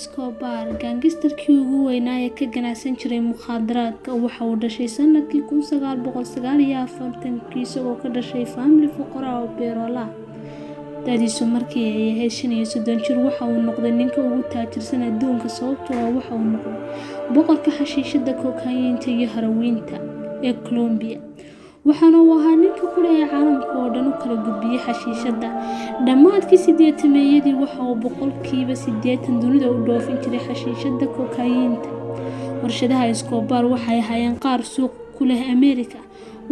Escobar, gangster-kii ugu weynaa ee ka ganacsan jiray mukhaadaraadka, waxa uu dhashay sanadkii 1949-kii isagoo ka dhashay family fuqaro ah oo beeraley ah. Da'diisu markii ay ahayd 35 jir, waxa uu noqday ninka ugu taajirsan adduunka, sababtoo ah waxa uu noqday boqorka xashiishadda, kokayiinta iyo heroin-ta ee Colombia. Waxaana uu ahaa ninka qura ee caalamka oo dhan u kala gudbiyay xashiishadda. Dhammaadkii 80-meeyadii, waxa uu 80% dunida u dhoofin jiray xashiishadda kokayiinta. Warshadaha Escobar waxay ahaayeen qaar suuq ku leh Ameerika,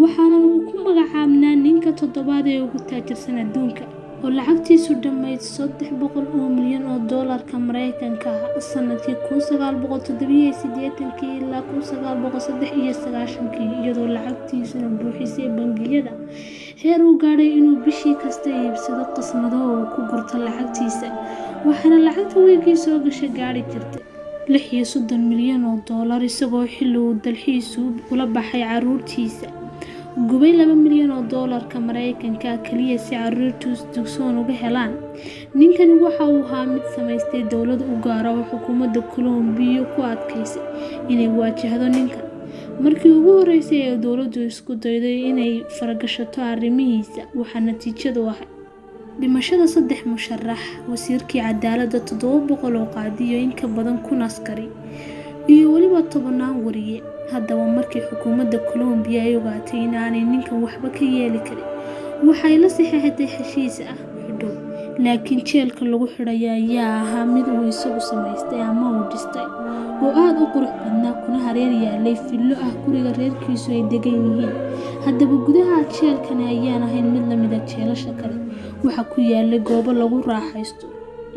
waxaana uu ku magacaabnaa ninka toddobaad ee ugu taajirsan adduunka, oo lacagtiisu dhammayd 300 oo milyan oo doolarka Mareykanka ah sanadkii 1987 ilaa 1993, iyadoo lacagtiisuna buuxisay bangiyada, heer uu gaadhay inuu bishii kasta iibsado khasnado oo uu ku gurto lacagtiisa, waxaana lacagta wiigii soo gasha gaadhi jirtay 36 milyan oo doolar, isagoo xilli uu dalxiis ula baxay carruurtiisa gubay 2 milyan oo doolarka Mareykanka ah kaliya si carruurtiisu dugsoon uga helaan. Ninkani waxa uu ahaa mid samaystay dowlad u gaar ah oo xukuumadda Colombia ku adkaysay inay wajahdo ninkan. Markii ugu horreysay ee dowladdu isku dayday inay faragashato arrimihiisa, waxaa natiijadu ahayd dhimashada saddex musharax, wasiirkii cadaaladda, 700 oo qaadi iyo in ka badan 1000 askari, iyo weliba tobanaan wariye. Haddaba, markii xukuumadda Colombia ay ogaatay in aanay ninkan waxba ka yeeli karin, waxay la saxiixatay heshiis ah xidho, laakiin jeelka lagu xidhayo ayaa ahaa mid uu isagu samaystay ama uu dhistay oo aad u qurux badnaa, kuna hareer yaalay fillo ah guriga reerkiisu ay degan yihiin. Haddaba, gudaha jeelkani ayaan ahayn mid la mid ah jeelasha kale. Waxaa ku yaalay goobo lagu raaxaysto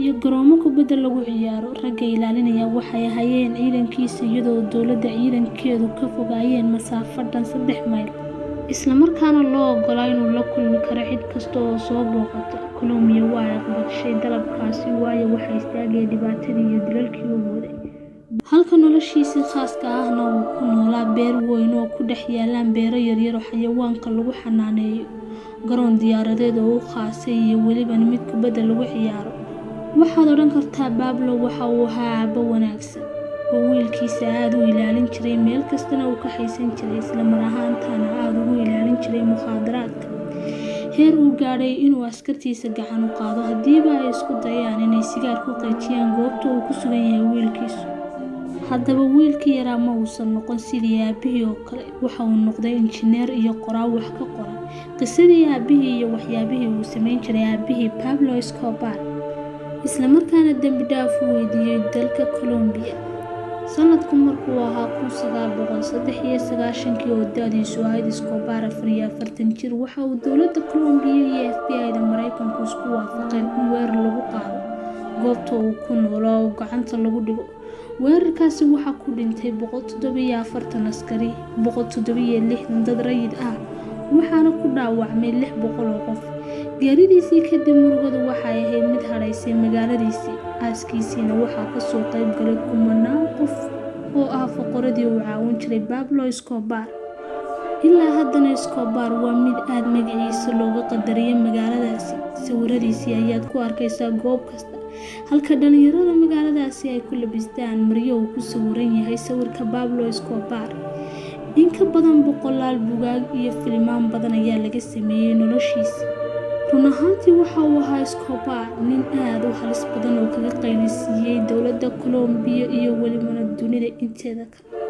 iyo garoomo kubadda lagu ciyaaro. Ragga ilaalinaya waxay ahaayeen ciidankiisa, iyadoo dowladda ciidankeedu ka fogaayeen masaafo dhan 3 mayl, isla markaana loo oggolaa inuu la kulmi karo cid kasta oo soo booqata. Colombia waa ay aqbashay dalabkaasi, waayo waxaa istaagaya dhibaatadii iyo dilalkii uu waday. Halka noloshiisii khaaska ahna uu ku noolaa beer weyn oo ku dhex yaallaan beero yaryar oo xayawaanka lagu xanaaneeyo, garoon diyaaradeed oo u khaas ah iyo weliba mid kubadda lagu ciyaaro. Waxaad odhan kartaa Pablo waxa uu ahaa aabbe wanaagsan oo wiilkiisa aad u ilaalin jiray, meel kastana uu ka haysan jiray, isla mar ahaantaana aad ugu ilaalin jiray mukhaadaraadka, heer uu gaadhay inuu askartiisa gacan u qaado haddiiba ay isku dayaan inay sigaar ku qiijiyaan goobta uu ku sugan yahay wiilkiisu. Haddaba, wiilkii yaraa ma uusan noqon sidii aabbihii oo kale. Waxa uu noqday injineer iyo qoraa wax ka qora qisadii aabbihii iyo waxyaabihii uu samayn jiray aabbihii Pablo Escobar, isla markaana dembi dhaaf u weydiiyey dalka Colombia. Sanadku markuu ahaa 1993-kii, oo da'diisu ahayd Escobar 44 jir, waxa uu dowladda Colombia iyo FBI-da Mareykanku isku waafaqeen in weerar lagu qaado goobta uu ku noolaa oo gacanta lagu dhigo. Weerarkaasi waxaa ku dhintay 147 askari, 167 dad rayid ah, waxaana ku dhaawacmay 600 oo qof. Geeridiisii kadib, murugadu waxay ahayd mid hadhaysay magaaladiisii. Aaskiisiina waxaa ka soo qayb galay kumanaan qof oo ah fuqaradii uu caawin jiray Pablo Escobar. Ilaa haddana Escobar waa mid aad magaciisa looga qadariyo magaaladaasi. Sawiradiisii ayaad ku arkaysaa goob kasta, halka dhalinyarada magaaladaasi ay ku labistaan maryo uu ku sawiran yahay sawirka Pablo Escobar. In ka badan boqolaal buugaag iyo filimaan badan ayaa laga sameeyey noloshiisa. Run ahaantii, waxa uu ahaa Escobar nin aad u halis badan oo kaga qaylisiiyey dowladda Colombia iyo welibana dunida inteeda kale.